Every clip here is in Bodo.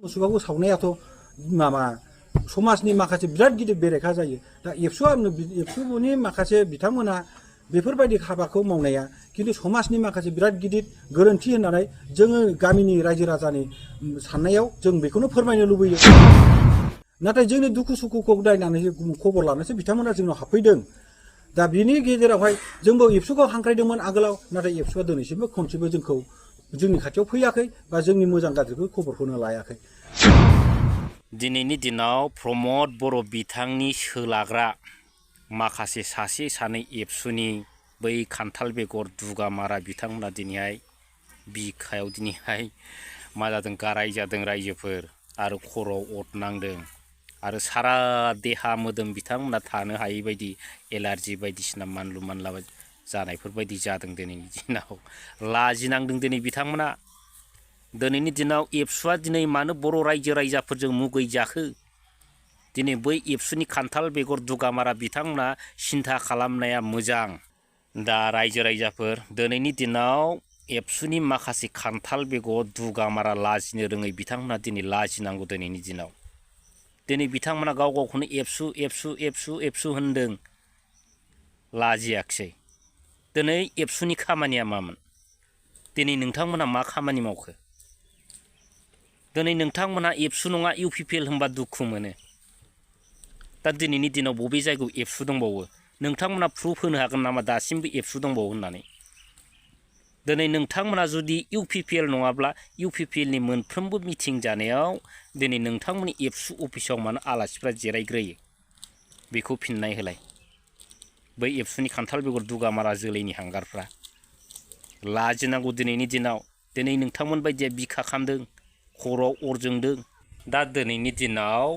मुसुकाखौ सावनायाथ' माबा समाजनि माखासे बिराद गिदिर बेरेखा जायो। दा एबसुनि माखासे बिथांमोना बेफोरबायदि हाबाखौ मावनाया खिन्थु समाजनि माखासे बिराद गिदिर गोरोन्थि होननानै जोङो गामिनि रायजो राजानि साननायाव जों बेखौनो फोरमायनो लुबैयो। नाथाय जोंनि दुखु सुखुखौ नायनानै खबर लानोसो बिथांमोना जोंनाव हाबफैदों। दा बिनि गेजेरावहाय जोंबो एबसुखौ हांख्रायदोंमोन आगोलाव, नाथाय एबसुआ दिनैसिमबो खनसेबो जोंनि खाथियाव फैयाखै बा जोंनि मोजां गाज्रिखौ खबरखौनो लायाखै। दिनैनि दिनाव प्रमद बर' बिथांनि सोलाग्रा माखासे सासे सानै एबसुनि बै खान्थाल बेगर दुगामारा बिथांमोना दिनैहाय बिखायाव दिनैहाय मा जादों, गाराय जादों रायजोफोर आरो खर'आव अर नांदों आरो सारा देहा मोदोम बिथांमोना थानो हायै बायदि एलार्जि बायदिसिना मानलु मानला जानायफोर बायदि जादों। दिनैनि दिनाव लाजिनांदों दिनै बिथांमोना। दिनैनि दिनाव एबसुआ दिनै मानो बर' रायजो राजाफोरजों मुगै जाखो? दिनै बै एबसुनि खान्थाल बेगर दुगामारा बिथांमोना सिन्था खालामनाया मोजां। दा रायजो राजाफोर, दिनैनि दिनाव एबसुनि माखासे खान्थाल बेगर दुगामारा लाजिनो रोङै बिथांमोना दिनै लाजिनांगौ। दिनैनि दिनाव दिनै बिथांमोना गाव गावखौनो एबसु एबसु एबसु एबसु होनदों, लाजियाखिसै। दिनै एबसुनि खामानिया मामोन? दिनै नोंथांमोना मा खामानि मावखो? दिनै नोंथांमोना एबसु नङा UPPL होनबा दुखु मोनो। दा दिनैनि दिनाव बबे जायगायाव एबसु दंबावो? नोंथांमोना प्रुफ होनो हागोन नामा दासिमबो एबसु दंबावो होननानै? दिनै नोंथांमोना जुदि UPPL नङाब्ला UPPLनि मोनफ्रोमबो मिटिं जानायाव दिनै नोंथांमोननि एबसु अफिसाव मानो आलासिफ्रा जिरायग्रोयो? बेखौ फिननाय होलाय। बै एबसुनि खान्थाल बेगर दुगामारा जोलैनि हांगारफ्रा लाजिनांगौ। दिनैनि दिनाव दिनै नोंथांमोन बायदिया बिखा खामदों, खर'आव अर जोंदों। दा दिनैनि दिनाव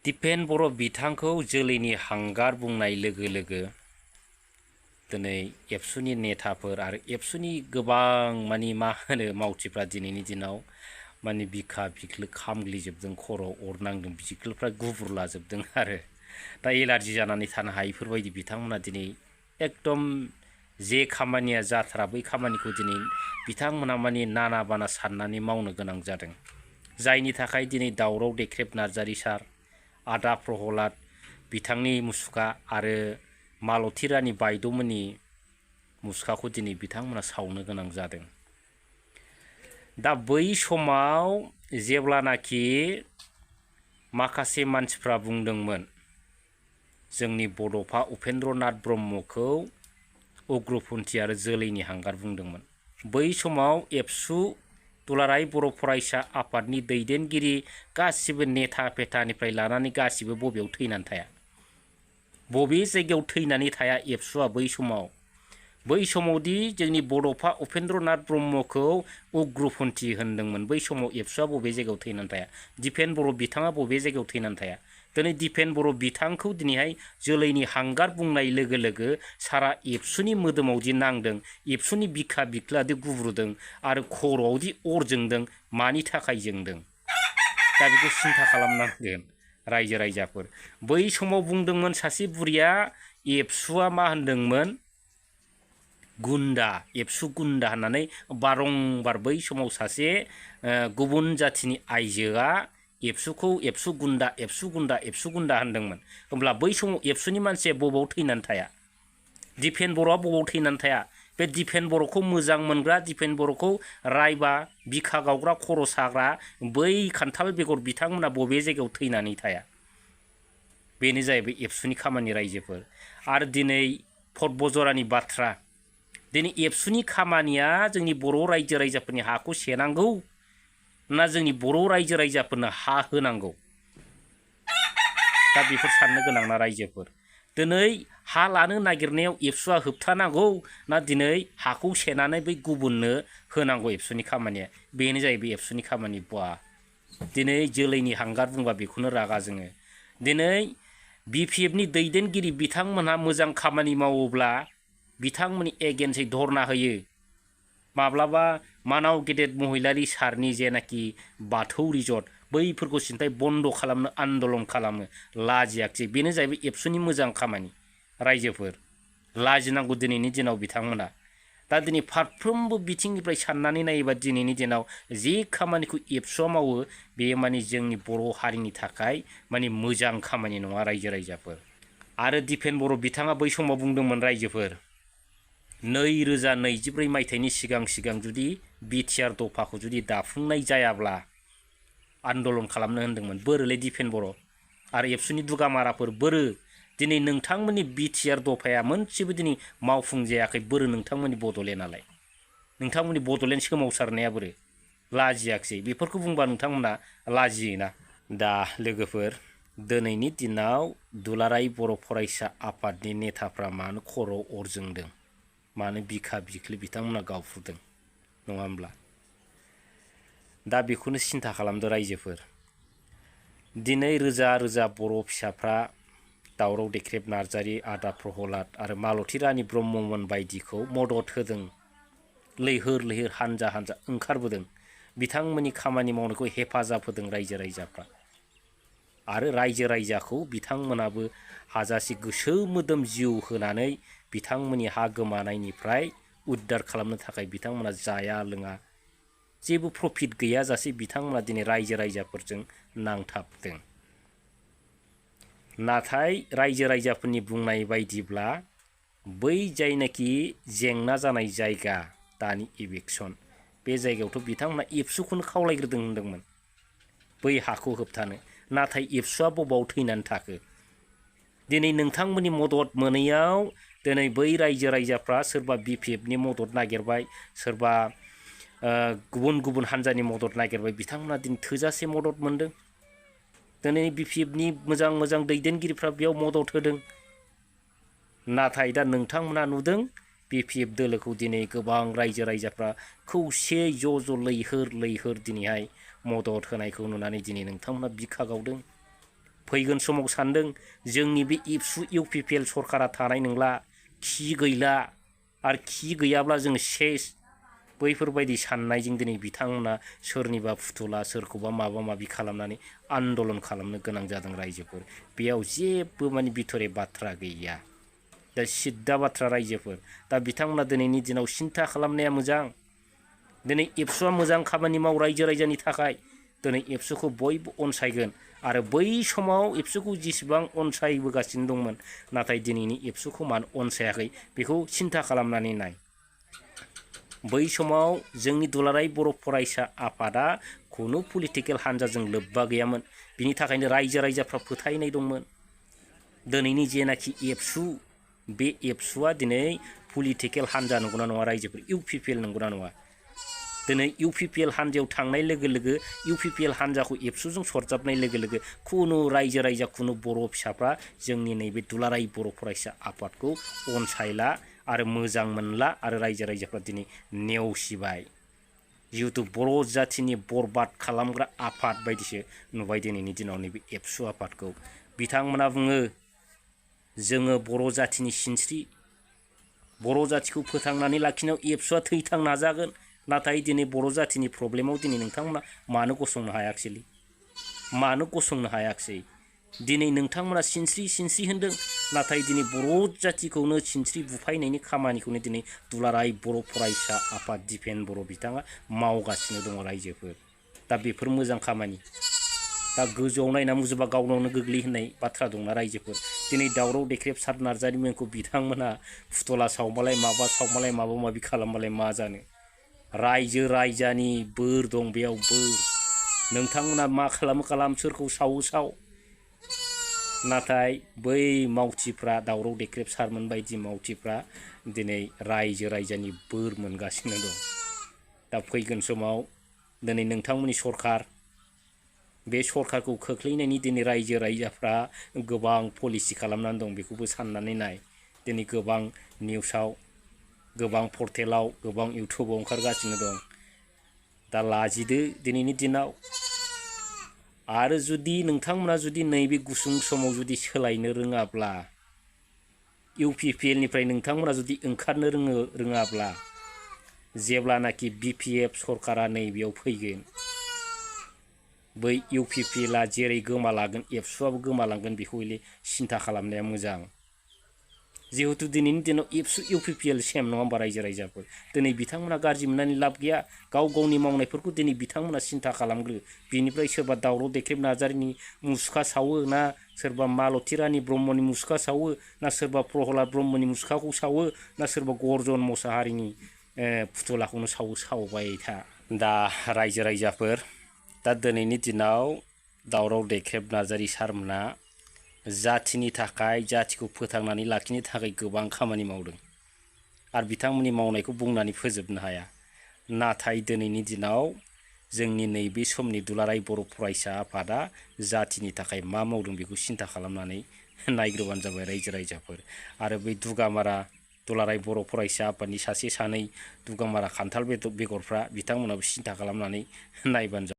दिपेन बर' बिथांखौ जोलैनि हांगार बुंनाय लोगो लोगो दिनै एबसुनि नेताफोर आरो एबसुनि गोबां मा होनो मावथिफ्रा दिनैनि दिनाव बिखा बिख्लो खामग्लिजोबदों, खर'आव अर नांदों, बिख्लोफ्रा गुफुरलाजोबदों आरो दा एलार्जि जानानै थानो हायैफोरबायदि बिथांमोना दिनै एकदम जे खामानिया जाथारा बै खामानिखौ दिनै बिथांमोना नाना बाना साननानै मावनो गोनां जादों। जायनि थाखाय दिनै दावराव देख्रेब नार्जारि सार, आदा प्रहलाद बिथांनि मुसुखा आरो मालती रानी बायद'मोननि मुसुखाखौ दिनै बिथांमोना सावनो गोनां जादों। दा बै समाव जेब्लानाखि माखासे मानसिफ्रा बुंदोंमोन जोंनि बड'फा उपेन्द्रनाथ ब्रह्मखौ उग्रपन्थी आरो जोलैनि हांगार बुंदोंमोन, बै समाव एबसु दुलाराय बर' फरायसा आफादनि दैदेनगिरि गासिबो नेता फेटानिफ्राय लानानै गासिबो बबेयाव थैनानै थाया? बबे जायगायाव थैनानै थाया एबसुआ बै समाव? बै समावदि जोंनि बड'फा उपेन्द्रनाथ ब्रह्मखौ उग्रपन्थी होनदोंमोन, बै समाव एबसुआ बबे जायगायाव थैनानै थाया? दिपेन बर' बिथाङा बबे जायगायाव थैनानै थाया? दिनै दिपेन बर' बिथांखौ दिनैहाय जोलैनि हांगार बुंनाय लोगो लोगो सारा एबसुनि मोदोमावदि नांदों, एबसुनि बिखा बिख्लोआदि गुब्रुदों आरो खर'आवदि अर जोंदों, मानि थाखाय जोंदों? दा बेखौ सिन्था खालामनांगोन रायजो राजाफोर। बै समाव बुंदोंमोन सासे बुरिया एबसुआ मा होनदोंमोन? गुन्दा, एबसु गुन्दा होननानै बारंबार बै समाव सासे गुबुन जाथिनि आइजोआ एबसुखौ एबसु गुन्दा एबसु गुन्दा एबसु गुन्दा होनदोंमोन। होमब्ला बै समाव एबसुनि मानसिया बबाव थैनानै थाया? दिपेन बर'आ बबाव थैनानै थाया? बे दिपेन बर'खौ मोजां मोनग्रा, दिपेन बर'खौ रायबा बिखा गावग्रा, खर' साग्रा बै खान्थाल बेगर बिथांमोना बबे जायगायाव थैनानै थाया? बेनो जाहैबाय एबसुनि खामानि रायजोफोर। आरो दिनै फटबजरानि बाथ्रा, दिनै एबसुनि खामानिया जोंनि बर' रायजो राजाफोरनि हाखौ सेनांगौ ना जोंनि बर' रायजो राजाफोरनो हा होनांगौ? दा बेफोर साननो गोनां ना रायजोफोर। दिनै हा लानो नागिरनायाव एबसुआ होबथानांगौ ना दिनै हाखौ सेनानै बै गुबुननो होनांगौ? एबसुनि खामानिया बेनो जाहैबाय एबसुनि खामानि। बा दिनै जोलैनि हांगार बुंबा बेखौनो रागा जोङो। दिनै BPFनि दैदेनगिरि बिथांमोनहा मोजां खामानि मावोब्ला बिथांमोननि एगेन्सै धरना होयो। माब्लाबा मानाव गेदेर महिलारि सारनि जेनाखि बाथौ रिजर्ट बैफोरखौ सिन्थाय बन्द' खालामनो आन्दलन खालामो, लाजियाखिसै। बेनो जाहैबाय एबसुनि मोजां खामानि रायजोफोर। लाजिनांगौ दिनैनि दिनाव बिथांमोना। दा दिनै फारफ्रोमबो बिथिंनिफ्राय साननानै नायोबा दिनैनि दिनाव जे खामानिखौ एबसुआ मावो बेयो माने जोंनि बर' हारिनि थाखाय माने मोजां खामानि नङा रायजो राजाफोर। आरो दिपेन बर' बिथाङा बै समाव बुंदोंमोन रायजोफोर 2024 मायथाइनि सिगां जुदि बिटिआर दफाखौ जुदि दाफुंनाय जायाब्ला आन्दलन खालामनो होन्दोंमोन। बोरोलै दिपेन बर' आरो एबसुनि दुगामाराफोर बोरो दिनै नोंथांमोननि बिटिआर दफाया मोनसेबो दिनै मावफुंजायाखै बोरो नोंथांमोननि बड'लेण्डआलाय नोंथांमोननि बड'लेण्ड सोमावसारनाया बोरो लाजियाखिसै बेफोरखौ बुंबा नोंथांमोना लाजियोना। दा लोगोफोर दिनैनि दिनाव दुलाराय बर' फरायसा आफादनि नेताफ्रा मानो खर' अरजोंदों मानो बिखा बिख्लो बिथांमोना गावफ्रुदों नङा होमब्ला? दा बेखौनो सिन्था खालामदो रायजोफोर। दिनै रोजा रोजा बर' फिसाफ्रा दावराव देख्रेब नार्जारि आदा प्रहलाद आरो मालती रानी ब्रह्ममोन बायदिखौ मदद होदों। लैहोर लैहोर हानजा हानजा ओंखारबोदों। बिथांमोननि खामानि मावनायखौ हेफाजाब होदों रायजो राजाफ्रा। आरो रायजो राजाखौ बिथांमोनाबो हाजासे गोसो मोदोम जिउ होनानै बिथांमोननि हा गोमानायनिफ्राय उद्धार खालामनो थाखाय बिथांमोना जाया लोङा जेबो प्रफिट गैयाजासे बिथांमोना दिनै रायजो राजाफोरजों नांथाबदों। नाथाय रायजो राजाफोरनि बुंनाय बायदिब्ला बै जायनाखि जेंना जानाय जायगा दानि इलेक्सन बे जायगायावथ' बिथांमोना एबसुखौनो खावलायग्रोदों होनदोंमोन बै हाखौ होबथानो। नाथाय एबसुआ बबाव थैनानै थाखो? दिनै नोंथांमोननि मदद मोनैयाव दिनै बै रायजो राजाफ्रा सोरबा बिपिएफनि मदद नागिरबाय सोरबा गुबुन गुबुन हान्जानि मदद नागिरबाय बिथांमोना दिनै थोजासे मदद मोनदों। दिनै बिपिएफनि मोजां मोजां दैदेनगिरिफ्रा बेयाव मदद होदों। नाथाय दा नोंथांमोना नुदों बिपिएफ दोलोखौ दिनै गोबां रायजो राजाफ्रा खौसेयै ज' लैहोर लैहोर दिनैहाय मदद होनायखौ नुनानै दिनै नोंथांमोना बिखा गावदों। फैगोन समाव सानदों जोंनि बे एबसु इउपिपिएल सरकारा थानाय नंला खि गैला आरो खि गैयाब्ला जों सेस बैफोरबायदि साननायजों दिनै बिथांमोना सोरनिबा फुथुला सोरखौबा माबा माबि खालामनानै आन्दलन खालामनो गोनां जादों रायजोफोर। बेयाव जेबो माने बिथरे बाथ्रा गैया। दा सिद्दा बाथ्रा रायजोफोर। दा बिथांमोना दिनैनि दिनाव सिन्था खालामनाया मोजां। दिनै एबसुआ मोजां खामानि माव रायजो राजानि थाखाय। दिनै एबसुखौ बयबो अनसायगोन आरो बै समाव एबसुखौ जेसेबां अनसायबोगासिनो दंमोन नाथाय दिनैनि एबसुखौ मानो अनसायाखै बेखौ सिन्था खालामनानै नाय। बै समाव जोंनि दुलाराय बर' फरायसा आफादा खुनु पलिटिकेल हान्जाजों लोब्बा गैयामोन। बिनि थाखायनो रायजो राजाफ्रा फोथायनाय दंमोन दिनैनि जेनाखि एबसु बे एबसुआ दिनै पलिटिकेल हान्जा नंगौना नङा रायजोफोर इउपिपिएल नंगौना नङा? दिनै इउपिपिएल हान्जायाव थांनाय लोगो लोगो इउपिपिएल हान्जाखौ एबसुजों सरजाबनाय लोगो लोगो खुनु रायजो राजा खुनु बर' फिसाफ्रा जोंनि नैबे दुलाराय बर' फरायसा आफादखौ अनसायला आरो मोजां मोनला आरो रायजो राजाफ्रा दिनै नेवसिबाय। जिहेतु बर' जाथिनि बरबाद खालामग्रा आफाद बायदिसो नुबाय दिनैनि दिनाव नैबे एबसु आफादखौ। बिथांमोना बुङो जोङो बर' जाथिनि सिनस्रि बर' जाथिखौ फोथांनानै लाखिनायाव एबसुआ थैथां नाजागोन। नाथाय दिनै बर' जाथिनि प्रब्लेमाव दिनै नोंथांमोना मानो गसंनो हायाखिसै? मानो गसंनो हायाखिसै? दिनै नोंथांमोना सिनस्रि सिनस्रि होनदों नाथाय दिनै बर' जातिखौनो सिनस्रि बुफायनायनि खामानिखौनो दिनै दुलाराय बर' फरायसा आफाद दिपेन बर' बिथाङा मावगासिनो दङ रायजोफोर। दा बेफोर मोजां खामानि। दा गोजौआव नायना मुजुबा गावनावनो गोग्लै होननाय बाथ्रा दंना रायजोफोर। दिनै दावराव देख्रेब सार नार्जारि मोनखौ बिथांमोना फुथुला सावबालाय माबा सावबालाय माबा माबि खालामबालाय मा जानो? रायजो राजानि बोर दं बेयाव बोर। नोंथांमोना मा खालामो खालाम सोरखौ सावो साव। नाथाय बै मावथिफ्रा दावराव देख्रेब सारमोन बायदि मावथिफ्रा दिनै रायजो राजानि बोर मोनगासिनो दं। दा फैगोन समाव दिनै नोंथांमोननि सरकार बे सरकारखौ खोख्लैनायनि दिनै रायजो राजाफ्रा गोबां पलिसि खालामनानै दं बेखौबो साननानै नाय। दिनै गोबां निउसाव गोबां पर्टेलाव गोबां इउटुबाव ओंखारगासिनो दं। दा लाजिदो दिनैनि दिनाव। आरो जुदि नोंथांमोना जुदि नैबे गुसुं समाव जुदि सोलायनो रोङाब्ला इउपिपिएलनिफ्राय नोंथांमोना जुदि ओंखारनो रोङाब्ला जेब्लानाखि बिपिएफ सरकारा नैबेयाव फैगोन बै इउपिपिएलआ जेरै गोमालांगोन एबसुआबो गोमालांगोन बेखौ सिन्था खालामनाया मोजां। जिहेतु दिनैनि दिनाव एबसु इउपिपिएल सेम नङा होमबा रायजो राजाफोर दिनै बिथांमोना गाज्रि मोननानै लाब गैया गाव गावनि मावनायफोरखौ दिनै बिथांमोना सिन्था खालामग्रो बिनिफ्राय सोरबा दावराव देख्रेब नार्जारिनि मुसुखा सावो ना सोरबा मालती रानी ब्रह्मनि मुसुखा सावो ना सोरबा प्रहलाद ब्रह्मनि मुसुखाखौ सावो ना सोरबा गर्जन मोसाहारिनि फुथुलाखौनो सावबाय था दा रायजो राजाफोर दा दिनैनि दिनाव दावराव देख्रेब नार्जारि सारमोना जाथिनि थाखाय जाथिखौ फोथांनानै लाखिनो थाखाय गोबां खामानि मावदों आरो बिथांमोननि मावनायखौ बुंनानै फोजोबनो हाया नाथाय दिनैनि दिनाव जोंनि नैबे समनि दुलाराय बर' फरायसा आफादा जाथिनि थाखाय मा मावदों बेखौ सिन्था खालामनानै नायग्रोबानो जाबाय रायजो राजाफोर आरो बै दुगामारा दुलाराय बर' फरायसा आफादनि सासे सानै दुगामारा खान्थाल बेगरफ्रा बिथांमोनाबो सिन्था खालामनानै नायबानो जाबाय।